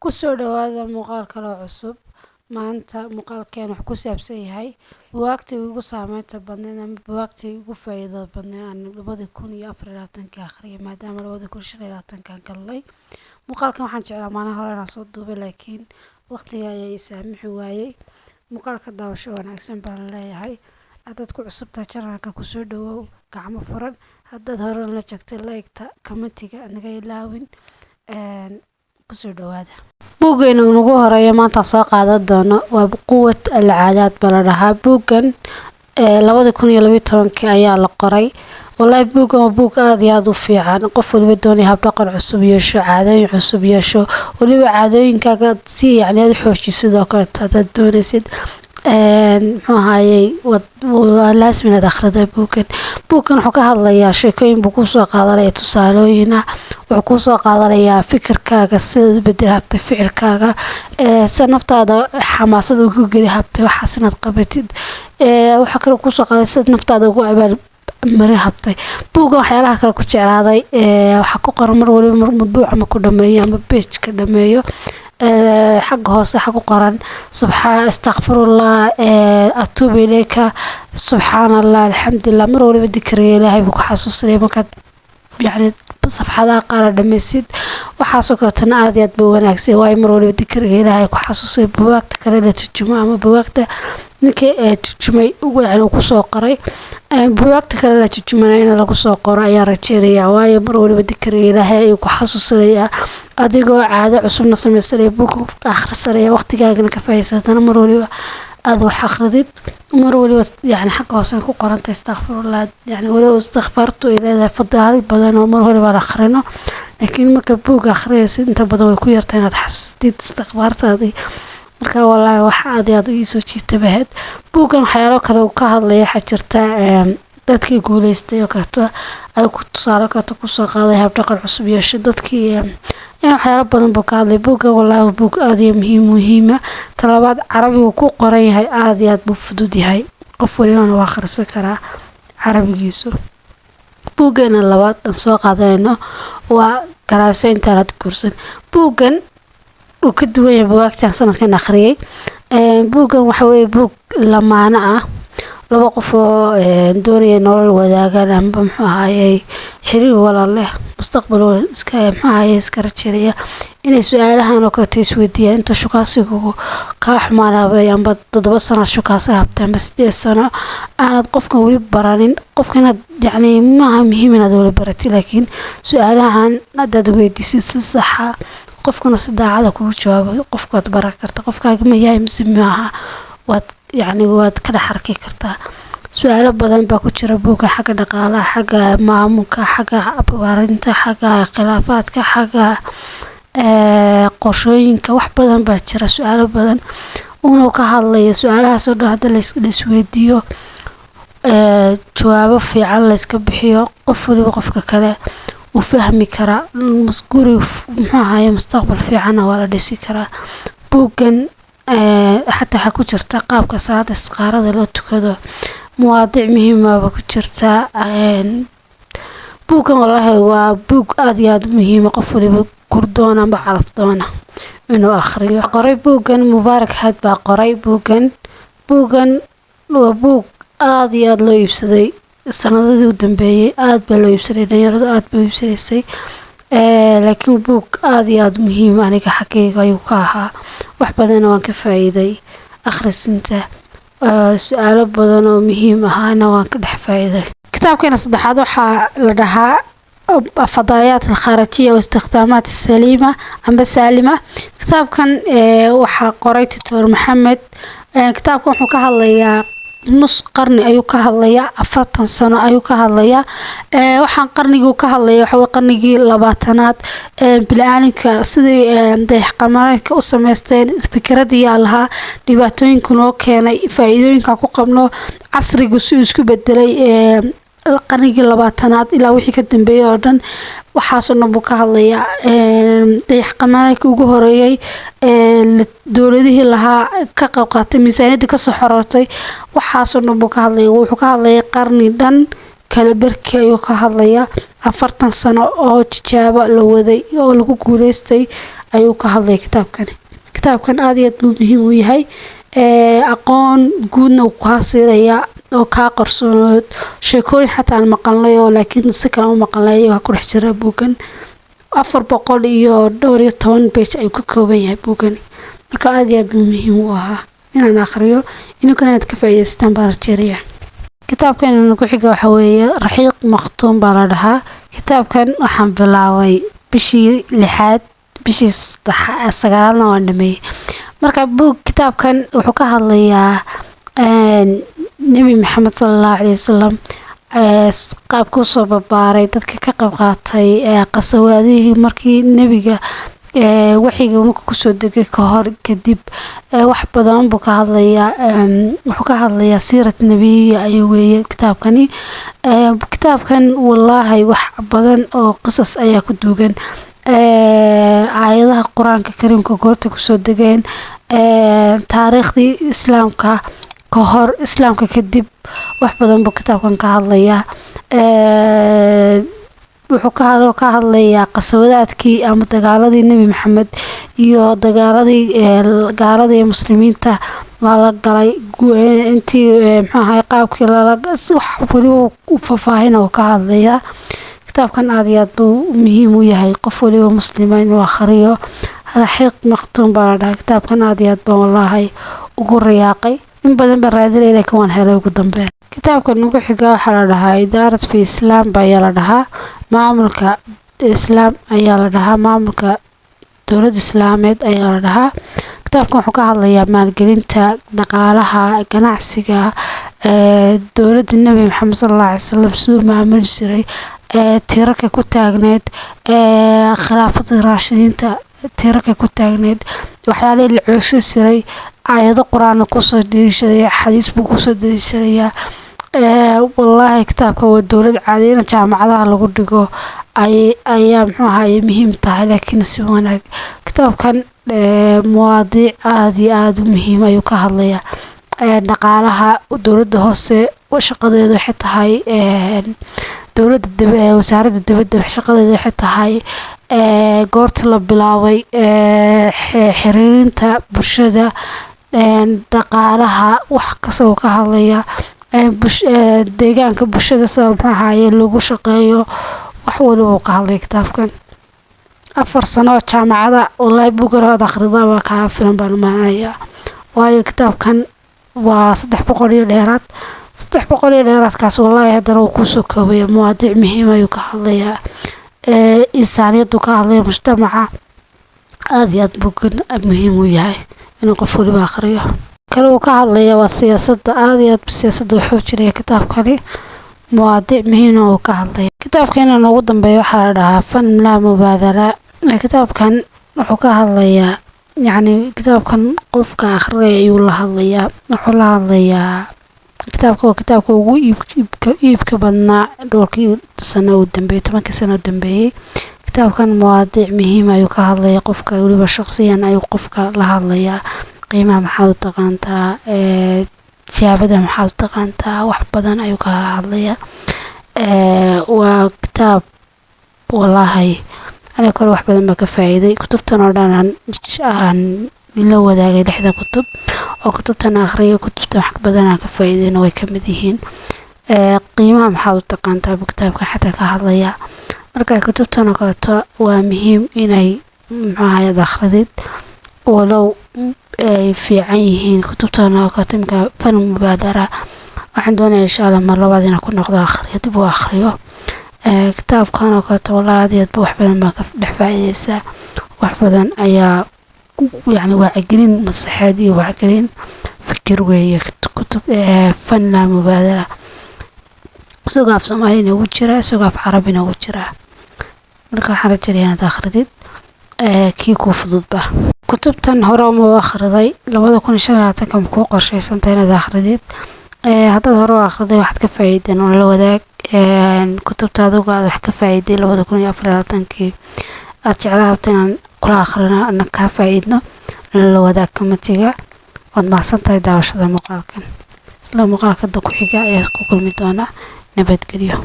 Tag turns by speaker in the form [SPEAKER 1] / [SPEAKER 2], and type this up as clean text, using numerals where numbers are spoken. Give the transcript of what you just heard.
[SPEAKER 1] Kusoo dhawaada muuqaal kaloo cusub. Maanta muuqaalkeen wuxuu ku saabsan yahay buugaagtii ugu saameynta badneyd ama buugaagtii ugu faa'iidada badneyd aan 2024-kii akhriyay, maadaama 2025-kan galnay. Muuqaalkan waxaan jeclaa maalin hore inaan soo duubay, laakiin waqtiga ayaa ii saamixi waayey. Muuqaalka daawasho wanaagsan baan leeyahay. Haddaad ku cusubtahay channelka, kusoo dhawow gacmo furan. Haddaad hore la joogtay, like-ta, commentiga naga ilaawin. Kusoo dhawaada. Buuggeena ugu horeeya maanta soo qaadan doono waa Quwat al Caadaad baa la dhahaa. Buuggan 2012-kii ayaa la qoray. Wallaahi, buuggan waa buug aada iyo aada u fiican. Qof waliba doonaya habdhaqan cusub yeesho, caadooyin cusub yeesho, waliba caadooyinkaaga si yacni aada u xoojisid, sidoo kaleeto haddaad doonaysid, muxuu ahaayey, waa laasim inaad akhrida buuggan. Buuggan wuxuu ka hadlayaa, sheekooyin buu kusoo qaadanaya, tusaalooyin ah wuxuu kusoo qaadanayaa, fikirkaaga sidaad u bedeli habtay, ficilkaaga sida naftaada xamaasada ugu geli habtay waxaas inaad qabatid. Waxaa kale kusoo qaaday sida naftaada ugu abaal mari habtay. Buuggan waxyaalaha kale ku jeclaaday, waxaa ku qoran mar waliba mawduuc ama ku dhameeyo ama page-ka dhameeyo, xagga hoose waxa ku qoran subxaan, astakfirullah, atuubu ilayka, subxaan Allah, alxamdulilah. Mar waliba dikriga Ilaahay buu ku xasuusinaya markaad yacni safxadaha qaar dhameysid. Waxaasoo kaleetana aada iyo aad buu wanaagsan, waayo mar waliba dikriga Ilaahay ku xasuusay. Buwaagta kale la turjumo ama buwaagta ninka ee turjumay, yani uu kusoo qoray, buwaagta kale la turjumana in lagu soo qoro ayaan rajeynayaa, waayo mar waliba dikriga Ilaahay ayuu ku xasuusinayaa. Adigoo caado cusubna sameysanaya, buug akhrisanaya, waqtigaagana ka faa'iidaysanana, mar waliba aada wax akhridid, mar waliba yani xagga hoose ku qorantay istakfirullah. Yani waliba istikfaartu ay leedahay fadaali badan oo mar waliba aan akhrino, laakiin marka buug akhriyaysid inta badan way ku yartahay inaad xasuustid istikfaartaadii. Marka wallaahi, wax aad iyo aad iisoo jiita bahayd buuggan. Waxyaalo kale uu ka hadlaya waxaa jirta dadkii guuleystay oo kaleeto ay ku tusaale kaleeto kusoo qaaday habdhaqan cusub yeeshay dadkii in waxyaalo badan buu ka hadlay buuggan. Wallaahi, buug aada iyo muhiim muhiima. Talabaad, carabigu ku qoran yahay, aada iyo aad buu fudud yahay, qof walibana waa akhrisan karaa carabigiisu. Buuggeena labaad aan soo qaadanayno waa Garaaso Intaanad Guursan. Buuggan uu ka duwan yahay bugaagtaan sanadkan akhriyay. Buuggan waxa weeye buug lamaano ah, laba qof oo doonaya nolol wadaagaan amba, muxuu ahaayey, xiriir walaal leh, mustaqbal iska, muxuu ahaayey, iska rajeynaya, inay su-aalahan oo kaleeto isweydiiyaan. Inta shukaansigu kaa xumaanaabay amba 7 sano shukaansi habtay amba 8 sano aanad qofkan weli baranin, qofka inaad yacni maaha muhiim inaad weli baratid, laakiin su-aalahan haddaad weydiisid si saxa, qofkana si daacada kugu jawaabo, qofkaad baran karta qofkaaga ma yahay mise maaha, waad yacni waad ka dhex arki kartaa. Su-aalo badan baa ku jira buuggan, xagga dhaqaalaha, xagga maamulka, xagga abaarinta, xagga khilaafaadka, xagga qorshooyinka. Wax badan baa jira, su-aalo badan uuna ka hadlaya. Su-aalahaas oo dhan hadda la isweydiiyo, jawaabo fiican layska bixiyo, qof waliba qofka kale uu fahmi karaa, guri, muxuu ahaye, mustaqbal fiicanna waa la dhisi karaa. Buuggan xataa waxaa ku jirta qaabka salaada istiqaarada loo tukado, mawaadiic muhiimaba ku jirta buuggan. Wallaahi, waa buug aada iyo aada u muhiima, qof waliba gurdoona amba calaf doona inuu akhriyo. Qoray buuggan Mubaarak Haad baa qoray buuggan. Buuggan waa buug aada iyo aada loo iibsaday sanadadii u dambeeyay. Aada baa loo iibsaday, dhalinyaradu aada bay u iibsanaysay, laakiin buug aada iyo aada muhiim aniga xaggayga ayuu ka ahaa. Wax badanna waan ka faa'iiday akhrisinta, su-aalo badan oo muhiim ahaana waan ka dhex faa'iiday. Kitaabkeena saddexaad waxaa la dhahaa Fadaayaat Alkhaarijiya wa Istikhdaamaat Saliima amba Saalima. Kitaabkan waxaa qoray Doctor Maxamed. Kitaabkan wuxuu ka hadlayaa nus qarni ayuu ka hadlayaa, 40 sano ayuu ka hadlayaa. Waxaan qarnigii ka hadlaya waxa weye qarnigii 20aad, bini-aadanka sidii dayax qamareedka u sameysteen, fikradiyaa lahaa, dhibaatooyinka noo keenay, faa-iidooyinka ku qabno, casrigu si uu isku bedelay qarnigii 20aad ilaa wixii ka dambeeyay oo dhan, waxaasoo dhan buu ka hadlayaa. Dayax qamareedka ugu horeeyay, dowladihii lahaa, ka qayb qaatay, miisaaniyadda kasoo xoroortay, waxaasoo dhan buu ka hadlaya. Wuxuu ka hadlayaa qarni dhan kala barkii ayuu ka hadlayaa. 40 sano oo tijaabo la waday oo lagu guuleystay ayuu ka hadlaya kitaabkani. Kitaabkan aad iyo aad buu muhiim u yahay, aqoon guudna uu kaa siinayaa oo kaa qarsoonood, sheekooyin xataa aan maqalnay oo laakiin si kale u maqalnay ayaa ku dhex jira buuggan. 412 page ayuu ka kooban yahay buuggani. Marka aad iyo aad buu muhiim u ahaa inaan akhriyo, idinkuna inaad ka faa'iidaystaan baan rajeynaya. Kitaabkan ku xiga waxa weeye Raxiiq Makhtuum baa la dhahaa. Kitaabkan waxaan bilaabay bishii lixaad, bishii sagaalaadna waan dhameeyey. Marka buug kitaabkan wuxuu ka hadlayaa Nebi Maxamed sala Allahu caleyhi wasalam, qaabka usoo barbaaray, dadka ka qayb qaatay qasawaadihii markii nebiga waxyiga marka kusoo degay, ka hor, kadib, wax badan buu ka hadlayaa. Wuxuu ka hadlayaa siirat nebiya ayuu weeye kitaabkani. Kitaabkan wallaahi wax badan oo qisas ayaa ku duugan, aayadaha Qur-aanka Kariimka goorta kusoo degeen, taariikhdii Islaamka ka hor, Islaamka kadib, wax badan buu kitaabkan ka hadlayaa. Wuxuu ka hadlayaa qasawadaadkii ama dagaaladii Nebi Maxamed iyo dagaaladii gaalada iyo muslimiinta lala galay, intii muxuu ahay qaabkii lala, wax weliba u faahfaahin oo ka hadlayaa. Kitaabkan aad iyo aad buu muhiim u yahay qof waliba muslima inuu akhriyo. Raxiiq Makhtuum baa la dhahaa kitaabkan. Aad iyo aad baan wallaahi ugu riyaaqay, in badan baan raadinay, laakiin waan helay ugu dambeyn. Kitaabkan ugu xiga waxaa la dhahaa Idaarat fi Islaam ba ayaa la dhahaa, maamulka Islaam ayaa la dhahaa, maamulka dowladda Islaameed ayaa la dhahaa. Kitaabkan wuxuu ka hadlayaa maalgelinta, dhaqaalaha, ganacsiga, dowladda Nebi Maxamed sala Allahu alay wasalam siduu maamuli jiray, tiirarka ku taagneed, khilaafada Raashidiinta tiirarka ku taagneed, waxyaalihii la coogsan jiray, aayado Qur-aan kusoo daliishadaya, xadiis buu kusoo daliishanayaa. Wallaahi kitaabka waa dowlad caadi in jaamacadaha lagu dhigo ay ayaa muxuu ahaye muhiim tahay, laakiin si wanaag kitaabkan mawaadiic aada iyo aada u muhiim ayuu ka hadlayaa. Dhaqaalaha dowladda hoose shaqadeedu waxay tahay, dowladda wasaaradda dibadda shaqadeedu waxay tahay, goorta la bilaabay, xiriirinta bulshada, dhaqaalaha, wax kasta uu ka hadlaya, deegaanka bulshada sida muxuu ahaye lagu shaqeeyo, wax waliba uu ka hadlaya kitaabkan. 4 sano oo jaamacada wallaahi buuggan aad akhrida baa kaa filan baan umaalinayaa, waayo kitaabkan waa 300 iyo dheeraad. 300 iyo dheeraadkaas wallaahi haddana wuu kusoo koobaya, mawaadiic muhiim ayuu ka hadlayaa, insaaniyadu ka hadlaya, mujtamaca. Aada iyo aad buuggan muhiim u yahay inuu qof waliba akhriyo. Kale uu ka hadlaya waa siyaasadda, aada iyo aad siyaasadda u xoojinaya kitaabkani, mawaadiic muhiimna uu ka hadlaya. Kitaabkeena noogu dambeeya waxaa la dhahaa Fan Laa Mubaadala. Kitaabkan wuxuu ka hadlayaa, yacni kitaabkan qofka akhriyaya ayuu la hadlayaa. Wuxuu la hadlayaa kitaabka, waa kitaabka ugu iibka badnaa dhowrkii sano u dambeeyey, 10kii sano u dambeeyey. Kitaabkan mawaadiic muhiim ayuu ka hadlaya, qofka weliba shaqsiyan ayuu qofka la hadlayaa. Qiimaha maxaad u taqaantaa, tijaabada maxaad u taqaantaa, wax badan ayuu ka hadlayaa. Waa kitaab wallaahi aniga kole wax badan baa ka faa'iiday. Kutubtan oo dhan aan la wadaagay, lixda kutub oo kutubtan akhriyay, kutubtan wax badan aan ka faa'iidayna way ka mid yihiin. Qiimaha maxaad u taqaantaa buu kitaabka xataa ka hadlayaa. Marka kutubtan oo kaleeto waa muhiim inay muxuu ahaye aad akhridid, walow ay fiican yihiin kutubtan oo kaleeto. Imika Fan Mubaadara waxaan doonaya insha Allah mar labaad inaan ku noqdo, akhriyo, dib u akhriyo. Kitaabkan oo kaleeto wallahi aad iyo aad ba wax badan baa ka dhex faa'iideysaa, wax badan ayaa yacni wacyigelin maskaxeed iyo wacyigelin fikir weeye kutub Fan Laa Mubaadala. Isagoo af Soomaali inoogu jira, isagoo af Carabi inoogu jira. Marka waxaan rajaynaya inaad akhridid kii kuu fududba. Kutubtan hore uma akhriday? 2025-ka ma kuu qorshaysantahay inaad akhridid? Haddaad hore u akhriday, waxaad ka faa'iideen oo la wadaag. Kutubta adigu aad wax ka faa'iiday 2024-kii aad jeclaa rabta inaan kula akhrino ana kaa faa'iidno, la wadaag comment-iga. Waad mahadsan tahay daawashada muuqaalkan. Isla muuqaalka ku xiga ayaa ku kulmi doona. Nabadgelyo.